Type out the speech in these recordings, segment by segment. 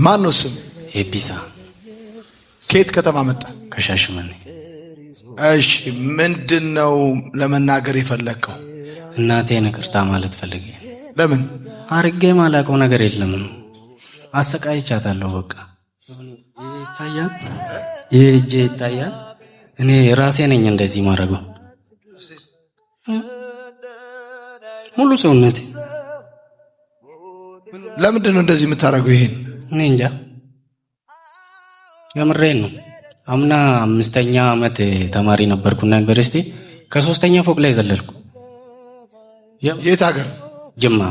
ማን ነው ስም? ኤቢሳ። ከየት ከተማ መጣ? ከሻሸመኔ። እሺ፣ ምንድን ነው ለመናገር የፈለግከው? እናቴን ይቅርታ ማለት ፈልጌ። ለምን? አርጌ ማላውቀው ነገር የለም። አሰቃይቻታለሁ። በቃ ይታያል፣ ይህ እጄ ይታያል። እኔ ራሴ ነኝ እንደዚህ ማድረገው ሙሉ ሰውነቴ። ለምንድን ነው እንደዚህ የምታደርገው? ይሄን እኔ እንጃ፣ የምሬን ነው። አምና 5ኛ ዓመት ተማሪ ነበርኩና ዩኒቨርሲቲ ከ3ኛ ፎቅ ላይ ዘለልኩ። የት ሀገር? ጅማ፣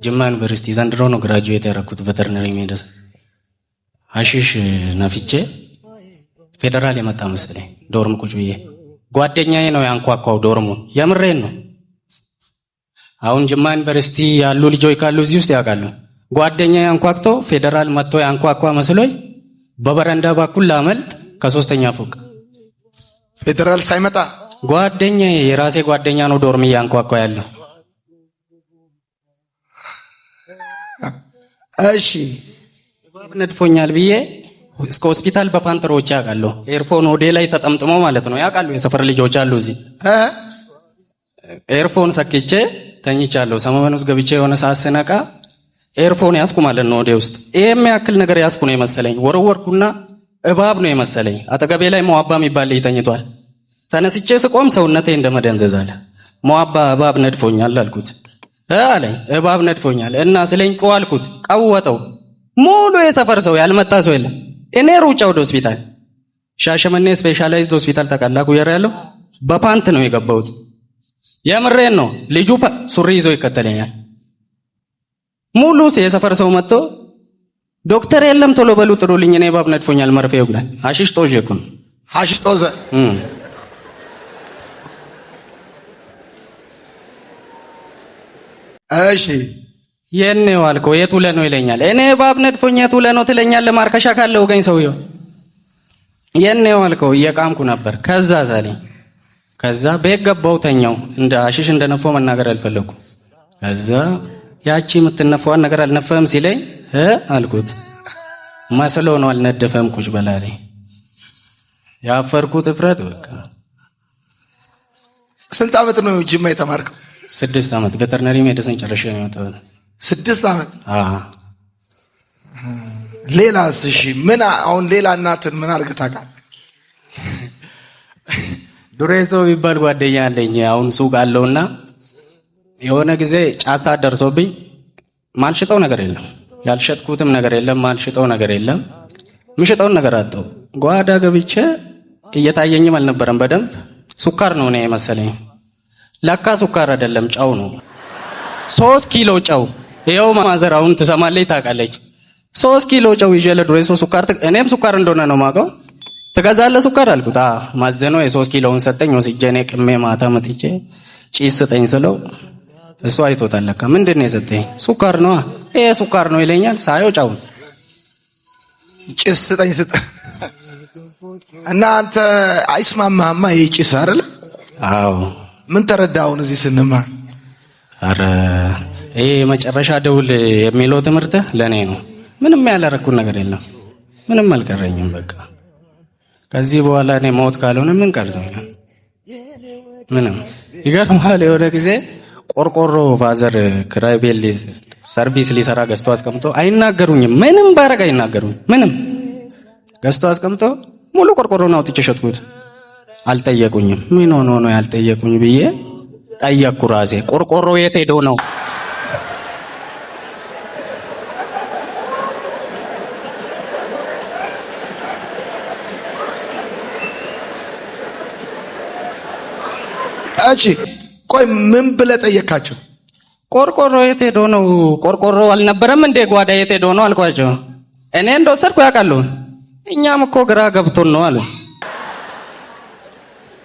ጅማ ዩኒቨርሲቲ። ዘንድሮ ነው graduate ያደረኩት veterinary medicine። ሀሺሽ ነፍቼ ፌዴራል የመጣ መሰለኝ። dorm ቁጭ ብዬ ጓደኛዬ ነው ያንኳኳው dorm ኡ። የምሬን ነው። አሁን ጅማ ዩኒቨርሲቲ ያሉ ልጆች ካሉ እዚህ ውስጥ ያውቃሉ። ጓደኛዬ ያንኳኩቶ ፌዴራል መጥቶ ያንኳኳ መስሎኝ በበረንዳ በኩል ላመልጥ ከ3ኛ ፎቅ። ፌዴራል ሳይመጣ? ጓደኛዬ፣ የራሴ ጓደኛ ነው dorm እያንኳኳ ያለው። እሺ። እባብ ነድፎኛል ብዬ እስከ ሆስፒታል በፓንት ሮጬ ያውቃለሁ። earphone ሆዴ ላይ ተጠምጥሞ ማለት ነው። ያውቃሉ፣ የሰፈር ልጆች አሉ እዚህ። earphone ሰክቼ ተኝቻለሁ። ሰመመን ውስጥ ገብቼ የሆነ ሰዓት ስነቃ earphone ያዝኩ ማለት ነው ሆዴ ውስጥ። ይሄ የሚያክል ነገር ያዝኩ ነው የመሰለኝ። ወረወርኩና እባብ ነው የመሰለኝ። አጠገቤ ላይ ሞአባ የሚባል ልጅ ተኝቷል። ተነስቼ ስቆም ሰውነቴ እንደመደንዘዝ አለ። ሞአባ እባብ ነድፎኛል አልኩት። አለኝ፣ እባብ ነድፎኛል እና ስለኝ ቆ አልኩት። ቀወጠው። ሙሉ የሰፈር ሰው ያልመጣ ሰው የለም። እኔ ሩጫ ወደ ሆስፒታል፣ ሻሸመኔ specialized ሆስፒታል ተቀላ ኩየር ያለው፣ በፓንት ነው የገባሁት። የምሬን ነው። ልጁ ሱሪ ይዞ ይከተለኛል። ሙሉ የሰፈር ሰው መጥቶ ዶክተር የለም ቶሎ በሉ ጥሩልኝ፣ እኔ እባብ ነድፎኛል መርፌ ይወጋል። ሀሺሽ ጦዤ እኮ ነው። ሀሺሽ ጦዘ። እሺ። የት ነው አልከው? የት ውለህ ነው ይለኛል። እኔ እባብ ነድፎኝ የት ውለህ ነው ትለኛለህ? ማርከሻ ካለ ወገኝ ሰውየው። የት ነው አልከው? እየቃምኩ ነበር። ከዛ ሳለኝ ከዛ ቤት ገባሁ ተኛው። እንደ ሀሺሽ እንደነፋው መናገር አልፈለኩም። ከዛ ያቺ የምትነፋዋን ነገር አልነፈህም ሲለኝ እ አልኩት። መስሎ ነው አልነደፈም፣ ቁጭ በል አለኝ። ያፈርኩት እፍረት በቃ። ስንት ዓመት ነው ጅማ የተማርከው? 6 ዓመት። veterinary medicine ጨርሼ ነው የወጣሁት። 6 ዓመት? አዎ። ሌላስ? እሺ፣ ምን አሁን ሌላ እናትን ምን አድርገህ ታውቃለህ? ዱሬሶ የሚባል ጓደኛ አለኝ። አሁን ሱቅ አለውና የሆነ ጊዜ ጫት ደርሶብኝ ማልሽጠው ነገር የለም፣ ያልሸጥኩትም ነገር የለም፣ ማልሽጠው ነገር የለም። ምሽጠውን ነገር አጣሁ። ጓዳ ገብቼ እየታየኝም አልነበረም በደንብ። ሱካር ነው እኔ የመሰለኝ። ለካ ሱካር አይደለም ጨው ነው። 3 ኪሎ ጨው። ይኸው mother አሁን ትሰማለች ታውቃለች። 3 ኪሎ ጨው ይዤ ለዱሬሶ ሱካር፣ እኔም ሱካር እንደሆነ ነው የማውቀው። ትገዛለህ ሱካር አልኩት። አዎ፣ ማዘኖ የ3 ኪሎውን ሰጠኝ። ወስጄ እኔ ቅሜ ማታ መጥቼ ጭስ ስጠኝ ስለው እሱ አይቶታል ለካ። ምንድን ነው የሰጠኝ? ሱካር ነው። ይሄ ሱካር ነው ይለኛል። ሳየው ጨው። ጭስ ስጠኝ ስጠ እና አንተ አይስማማህማ ይሄ ጭስ አይደለ? አዎ። ምን ተረዳህ አሁን እዚህ ስንማር? አረ ይሄ የመጨረሻ ደውል የሚለው ትምህርት ለኔ ነው። ምንም ያላረኩት ነገር የለም። ምንም አልቀረኝም። በቃ ከዚህ በኋላ እኔ ሞት ካልሆነ ምን ቀርቶኛል? ምንም። ይገርማል። የሆነ ጊዜ ቆርቆሮ father ክራይ ቤት service ሊሰራ ገዝቶ አስቀምጦ አይናገሩኝም። ምንም ባረግ አይናገሩኝ። ምንም ገዝቶ አስቀምጦ ሙሉ ቆርቆሮውን አውጥቼ ሸጥኩት። አልጠየቁኝም። ምን ሆኖ ነው ያልጠየቁኝ ብዬ ጠየቅኩ ራሴ። ቆርቆሮ የት ሄዶ ነው? እሺ ቆይ ምን ብለህ ጠየካቸው? ቆርቆሮ የት ሄዶ ነው? ቆርቆሮ አልነበረም እንዴ ጓዳ የት ሄዶ ነው አልኳቸው። እኔ እንደወሰድኩ ያውቃሉ። እኛም እኮ ግራ ገብቶን ነው አሉ።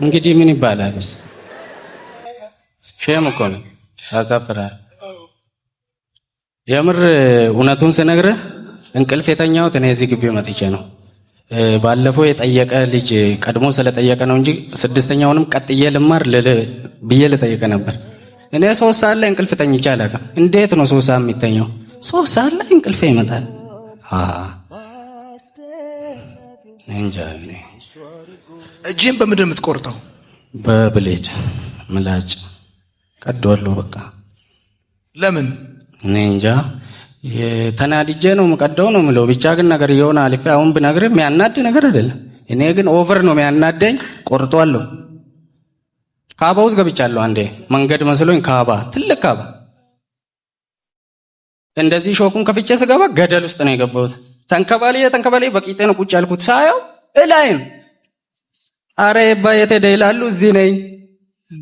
እንግዲህ ምን ይባላል? shame እኮ ነው፣ ያሳፍራል። የምር እውነቱን ስነግርህ እንቅልፍ የተኛሁት እኔ እዚህ ግቢ መጥቼ ነው። ባለፈው የጠየቀ ልጅ ቀድሞ ስለጠየቀ ነው እንጂ 6ኛውንም ቀጥዬ ልማር ብዬ ልጠይቅ ነበር። እኔ 3 ሰዓት ላይ እንቅልፍ ተኝቼ አላውቅም። እንዴት ነው 3 ሰዓት የሚተኛው? 3 ሰዓት ላይ እንቅልፍ ይመጣል። እንጃ እኔ። እጅህን በምንድን ነው የምትቆርጠው? በ blade ምላጭ ቀደዋለሁ። በቃ። ለምን? እኔ እንጃ፣ ተናድጄ ነው የምቀደው ነው የምለው። ብቻ ግን ነገር የሆነ አልፌ አሁን ብነግርህ የሚያናድ ነገር አይደለም። እኔ ግን over ነው የሚያናደኝ። ቆርጧለሁ። ካባ ውስጥ ገብቻለሁ። አንዴ መንገድ መስሎኝ ካባ፣ ትልቅ ካባ፣ እንደዚህ ሾኩን ከፍቼ ስገባ ገደል ውስጥ ነው የገባሁት። ተንከባልዬ ተንከባልዬ በቂጤ ነው ቁጭ ያልኩት። ሳየው እላይ ነው። አረ የባ የት ሄደ ይላሉ። እዚህ ነኝ።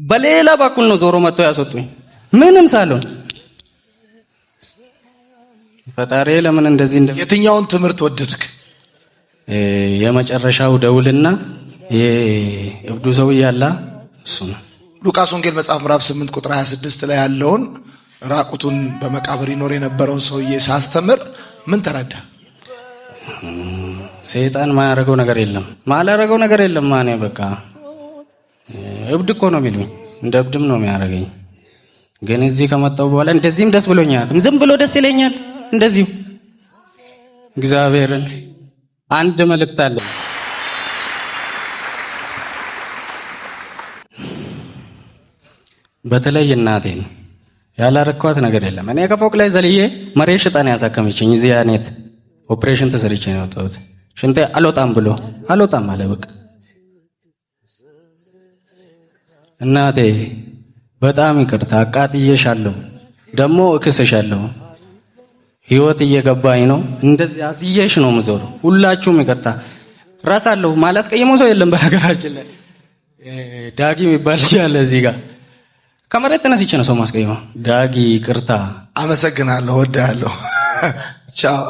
በሌላ በኩል ነው ዞሮ መጥቶ ያስወጡኝ። ምንም ሳልሆን። ፈጣሪ ለምን እንደዚህ እንደ የትኛውን ትምህርት ወደድክ? የመጨረሻው ደውልና እብዱ ሰው እያላ እሱ ነው። ሉቃስ ወንጌል መጽሐፍ ምዕራፍ 8 ቁጥር 26 ላይ ያለውን ራቁቱን በመቃብር ይኖር የነበረውን ሰውዬ ሳስተምር ምን ተረዳ? ሰይጣን ማያደርገው ነገር የለም። ማላረገው ነገር የለም። ማኔ በቃ እብድ እኮ ነው የሚሉኝ። እንደ እብድም ነው የሚያደርገኝ። ግን እዚህ ከመጣሁ በኋላ እንደዚህም ደስ ብሎኛል። ዝም ብሎ ደስ ይለኛል። እንደዚሁ እግዚአብሔርን አንድ መልእክት አለ። በተለይ እናቴን ያላረኳት ነገር የለም። እኔ ከፎቅ ላይ ዘልዬ መሬት ሽጣ ነው ያሳከመችኝ። እዚህ ያኔት ኦፕሬሽን ተሰርቼ ነው የወጣሁት። ሽንቴ አልወጣም ብሎ አልወጣም አለ። በቃ እናቴ በጣም ይቅርታ አቃጥዬሻለሁ፣ ደግሞ እክስሻለሁ። ህይወት እየገባኝ ነው። እንደዚህ አዝዬሽ ነው የምዞረው። ሁላችሁም ይቅርታ። እረሳለሁ። ማላስቀየመው ሰው የለም። በነገራችን ላይ ዳጊ የሚባል ልጅ አለ እዚህ ጋር። ከመሬት ተነስቼ ነው ሰው ማስቀየመው። ዳጊ ይቅርታ። አመሰግናለሁ። እወድሃለሁ። ቻው።